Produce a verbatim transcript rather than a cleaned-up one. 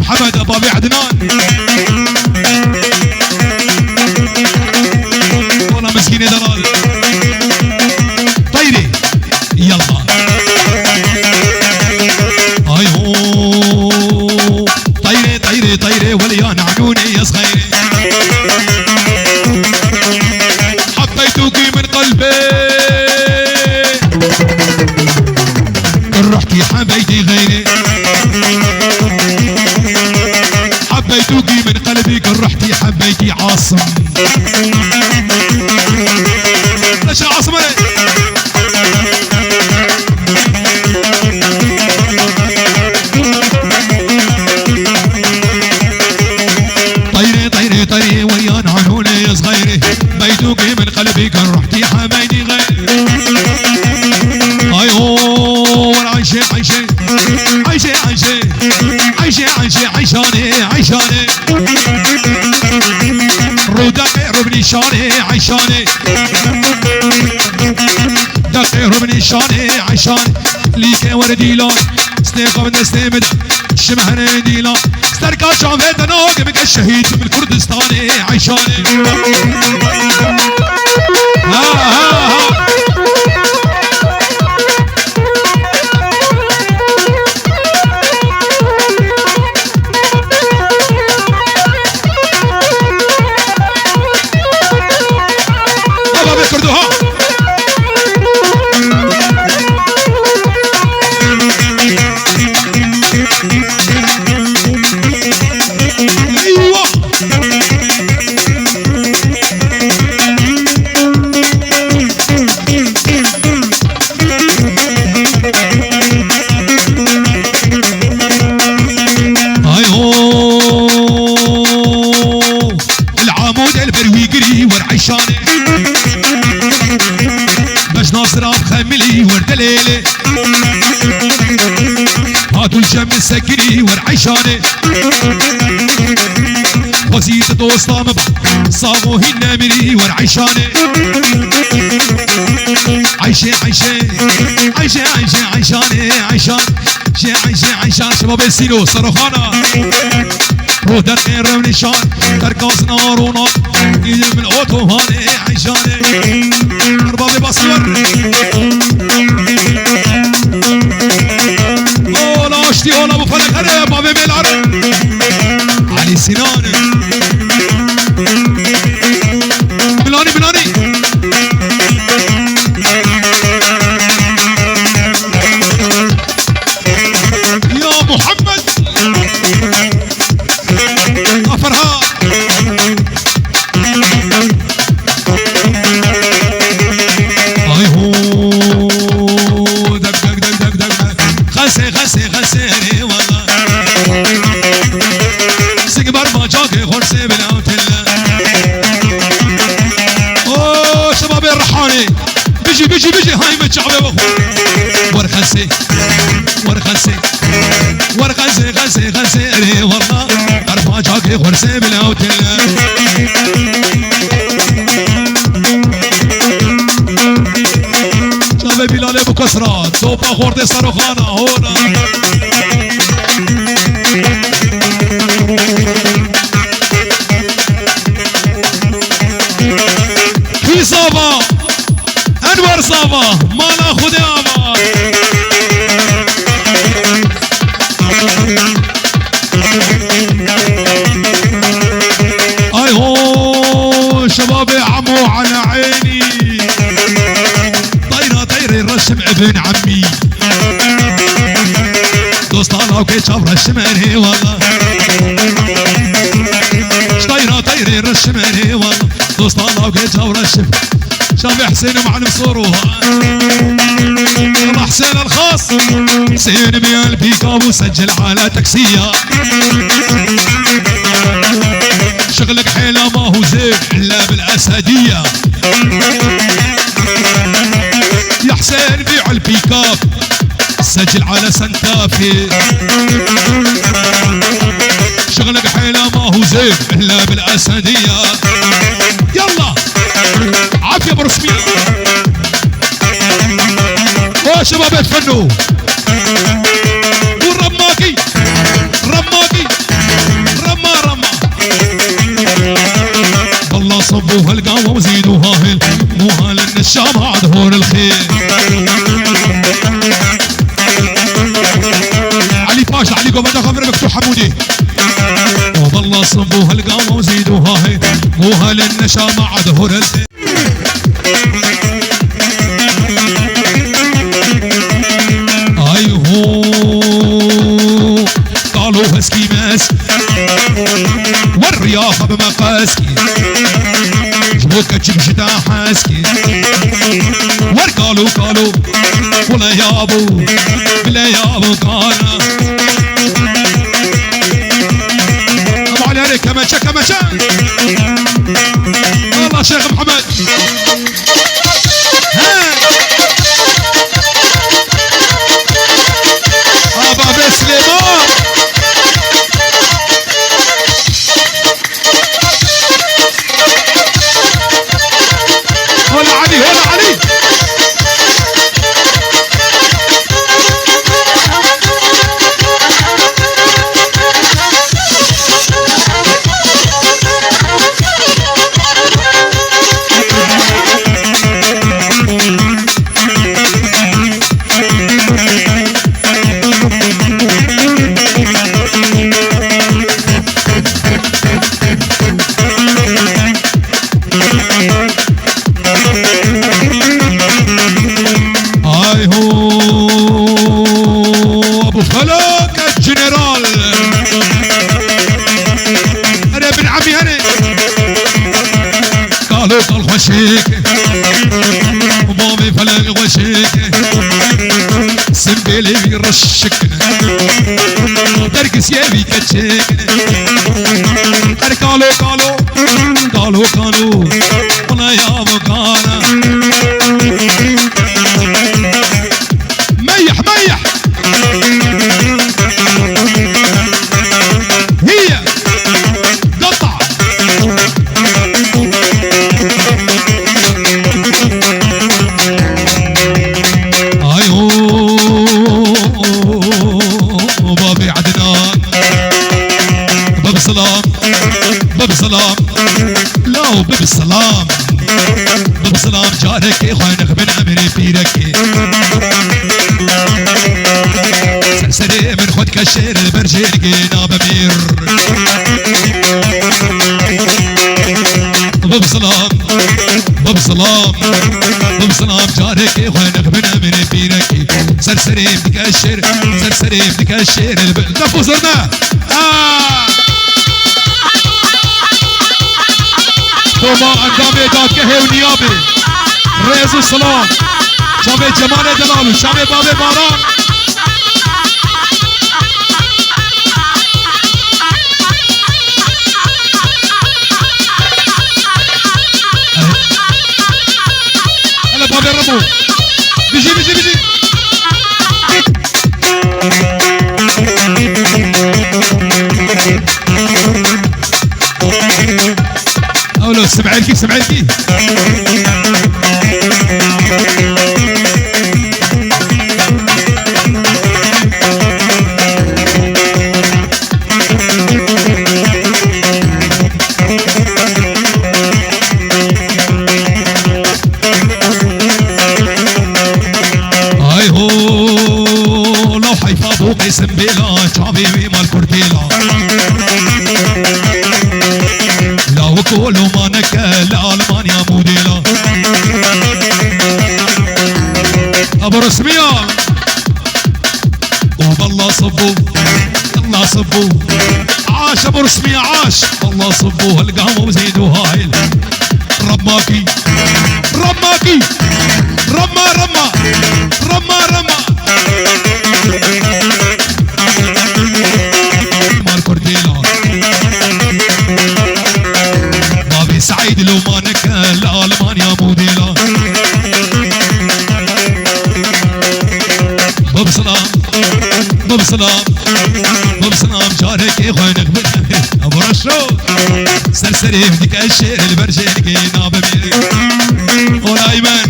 Hemede, bavê Ednan. Ola miskînê delal. Teyrê. Yalla. Ay ho. Teyrê, teyrê, teyrê, weliya nanûnê yez xeyrê. Hebbeytûkî min qelbê. Ruhtî hebeydî xeyrê. Hebbeytûkî min qelbî, ruhtî hebeydî Asim. Neşe Asim, hele. Teyrê, teyrê, teyrê, weriyan hanûnê ez xeyrê. Beydûkê min qelbî kir, ruhtî hebeydî xeyrê. Ay ho, wer Ayşe, Ayşe. Ayşe, Ayşe. Ayşe, Ayşe, Ayşanê, Ayşanê. Rûdaqê rûbnîşanê, Ayşanê. Daqê rûbnîşanê, Ayşanê. Lîkê wer dîlan. Stê xwe min destê min de, şim here dîlan. Serka çavê te nagê min ke şehîd min Kurdistanê Eyşanê. Ha, ha, ha. Baba be Kurdo ha. Eyvah! Ay ho! El Amûd el ber wî girî wer Eyşanê. Bejna sira xemilî wer delêlê. Hatûn şem sekinî wer Eyşanê. Xwezî tu dosta min ba, sax û hîn nemirî wer Eyşanê. Eyşê, Eyşê, Eyşê, Eyşê, Eyşanê, Eyşan. Şê, Eyşê, Eyşan, şebabê Sîro, Seroxana. Rodeqê rewni şan, terkasna rona, îdil min otohanê Eyşanê. Erbabê Basiwer. Ola aştî, ola bu felek, hadi bavê Mêlar. Ali Sinan. Bilani, Bilani. Ya Muhammed. Aferha. Ay ho, dek, dek, dek, dek, dek. Xesê, xesê, xesê, erê wala. Sing bar macakê xorsê bila telle. O, şebabê Rihanê. Bijî, bijî, bijî, hay me çavê we xwe. Wer xesê, wer xesê, wer xesê, xesê, xesê, erê wala. Qerpacakê xursê bila telle. Çavê Bîlalê bu kesra, topa xortê Seroxana, hona. Hîsava. Enwer Sava, mala Xwedê ava. Ay ho, şebabê Emo ala eynî. Teyra teyrê reşim ibn emmî. Dosta lawkê çav reşim erê wala. Teyra teyrê reşim erê wala. Dosta lawkê çav reşim. Çavê Hüseyin Muallim Soru. Yalla Hüseyin el-Xas. Hüseyin bi el pîka bû secil ala taksiya. Şixlik hêla ma hûzê illa bil esediya. Ya Hüseyin bi el pîka. سجل على سنتافي. شغلك حيلة ما هو زين إلا بالأسدية. يلا. عافية برسمية. يا شباب الفنو. والرماقي. رماقي. جامعة ظهور الخير. علي باشا، علي قوم دخل مفتوح حمودي. والله صبوا هالقام وزيدوا هاي. مو هالنشا مع ظهور الخير. آی هو، قالوا هسكي ماسكي. والرياضة بمقاسكي. جبوك تجيب جدا حاسكي. ور قالوا، قالوا. ولا يابو، بلا يابو قانا. أبو علي هري، كمانشا، كمانشا. والله شيخ محمد. ها. آه، بابا سليمان. هلا علي، هلا علي. آی هو، أبو فلک الجنرال. أنا ابن عمي أنا. قالوا قال خشيك. وبابي فلك خشيك. سنبيلي رشك. درقس يا بي كتشيك. قالوا، قالوا، قالوا، قالوا. والله يا أبو قانا. ميح، ميح. هي. قطع. آی هو، بابی عدنان. باب سلام، باب سلام. لا، باب سلام. باب سلام، جارك خوينك من عمري بيرك. سرسري من خد كشير البرجيل قينا بمير. باب سلام، باب سلام، باب سلام، جارك خوينك من عمري بيرك. سرسري بكشر، سرسري بكشر الب-، دفو زرنا. آه. Doma endamê dadgehê û niyabê. Rêz û silav. Çavê Cemalê Delal û çavê Babê Baran. Hele Babê Remo. Bijî, bijî, bijî. Ewlo, sim'elkî, sim'elkî. Ay ho, law heyfa bo Qeysim bêla, çavê wê mal kurdêla. Law kolo maneke li Almanya modêla. Abo resmiya. وبالله صبوا، الله صبوا. عاش أبو رسمي، عاش. والله صبوا هالقهوة وزيدوا هايل. رماكي، رماكي، رما، رما، رما، رما. مال كورديلا. بابي سعيد لو ما نكل ألمانيا موديلا. باب سلام، باب سلام، باب سلام، جارك يا خوينك بن أبو رشو. سرسري بدك الشير البرجينكي نابمي. أولايمن.